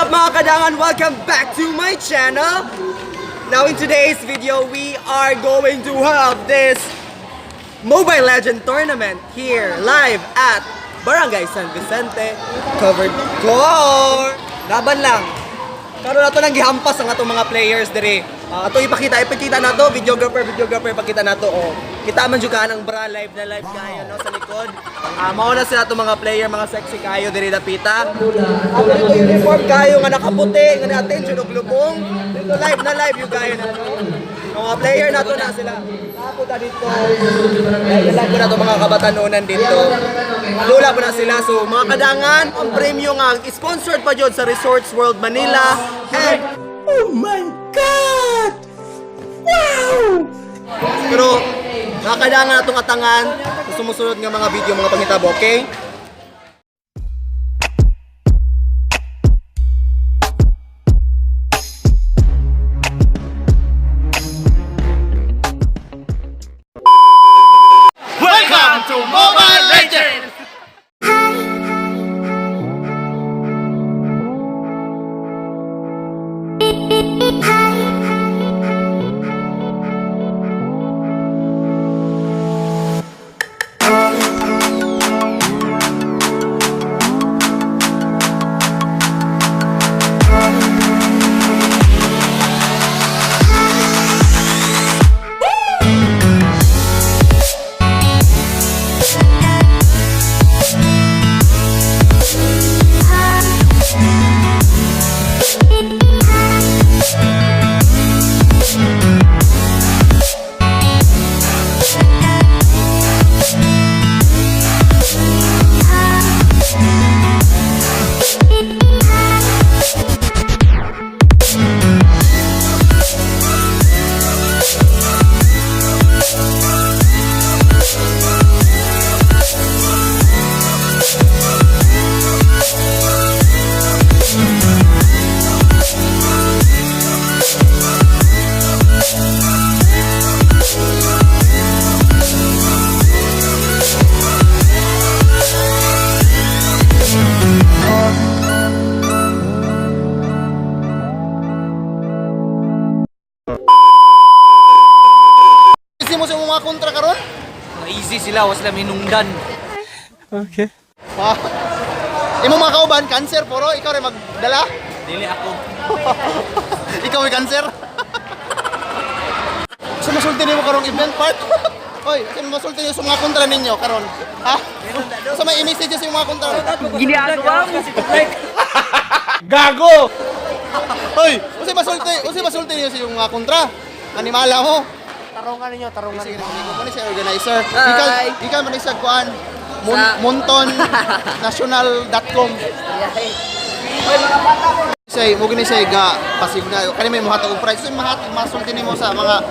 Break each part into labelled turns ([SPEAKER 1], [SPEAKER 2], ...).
[SPEAKER 1] up, mga kadangan? Welcome back to my channel! Now in today's video, we are going to have this Mobile Legend tournament here live at Barangay San Vicente Covered Court. Laban lang. Karon nato nang gihampas ang atong mga players diri. Ah, ato ipakita, ipakita nato videographer, videographer ipakita nato oh. Kita man jud ka ang bra live na live kayo no sa likod. Ah, mao na sila atong mga player, mga sexy kayo diri dapita. Ang dito uniform kayo nga nakaputi, nga na-attention og lubong. Dito live na live yung kayo na no. Ang mga player nato na sila. Napunta dito. Live na live po na to mga kabatanunan dito. Lula po na sila. So mga kadangan, ang premyo nga sponsored pa jud sa Resorts World Manila. And oh my God! Wow! Pero mga kadangan atong atangan sa sumusunod nga mga video mga panghitabo, okay?
[SPEAKER 2] Welcome to Mobile Legends! Easy mo sa mga kontra karon?
[SPEAKER 3] Easy sila, was sila minungdan.
[SPEAKER 2] Ha? Imo mga kauban, cancer puro, ikaw rin magdala?
[SPEAKER 3] Dili ako.
[SPEAKER 2] Ikaw may cancer? So masulti nimo karong event part? Hoy, sino masulti niyo sa mga kontra ninyo karon? Ha? Sa may i-message sa mga kontra?
[SPEAKER 3] Ginagawa mo.
[SPEAKER 2] Gago! Hoy, unsay masulti niyo sa yung mga kontra? Animala mo.
[SPEAKER 3] Tarungan ninyo, tarungan.
[SPEAKER 2] Sige, sige, mo ni siya organizer.
[SPEAKER 1] Hi.
[SPEAKER 2] Ikaw, ikaw man ni siya kuan. Montonnational.com. Say, mo gini siya ga pasig na kani may muhatag og prize. So mahatag masulti nimo sa mga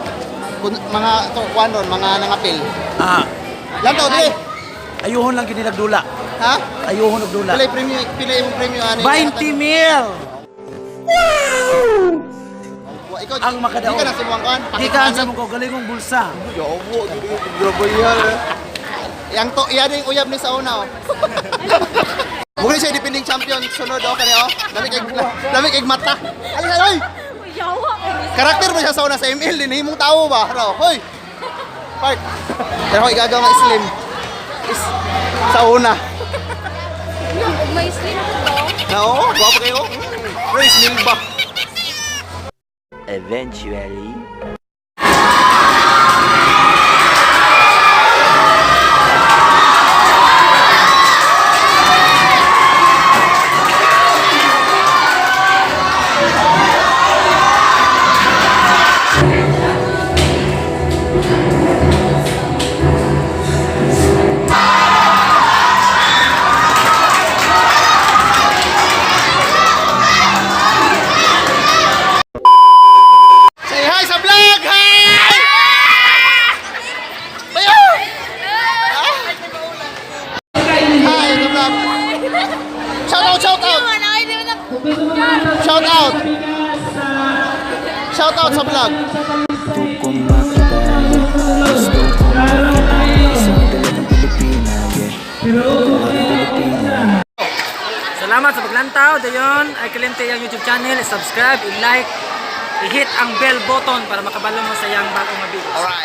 [SPEAKER 2] mga to kuan ron, mga nangapil.
[SPEAKER 3] Ah,
[SPEAKER 2] Lantaw dire.
[SPEAKER 3] ayuhon lang gini nagdula.
[SPEAKER 2] Ha?
[SPEAKER 3] Ayuhon og dula.
[SPEAKER 2] Pila premyo, pila imong premyo ani?
[SPEAKER 3] 20 mil.
[SPEAKER 2] Wa, ikaw
[SPEAKER 3] Ang makadaog.
[SPEAKER 2] Di ka na sa imong kuan.
[SPEAKER 3] Gikan sa mong kaugalingong bulsa.
[SPEAKER 2] Yobo, grabe yan. Yang to, yan yung uyab ni sa una, oh. Mugni siya defending champion sunod oh kani oh. Lami kay mata. Ali oy.
[SPEAKER 4] Yawa ko.
[SPEAKER 2] Karakter mo siya sa una sa ML din himong tao ba? Raw. Hoy. Park. Pero ako igagaw nga slim. Is sa una.
[SPEAKER 4] May slim ko to.
[SPEAKER 2] Na oo, gwapo kayo. Pero slim ba?
[SPEAKER 5] Eventually.
[SPEAKER 2] Say hi sa vlog! Hi! Bayo! Hi sa vlog. Shout out, shout out! Shout out! Shout out sa vlog.
[SPEAKER 5] Gusto kong makita. Gusto kong makita. Isang dalagang Pilipina, yeah. Dalagang Pilipina.
[SPEAKER 6] Salamat sa paglantaw. Dayon, ay kalimti ang YouTube channel. Subscribe, i-like, i-hit ang bell button para makabalo mo sa iyang bagong nga videos.
[SPEAKER 2] Alright.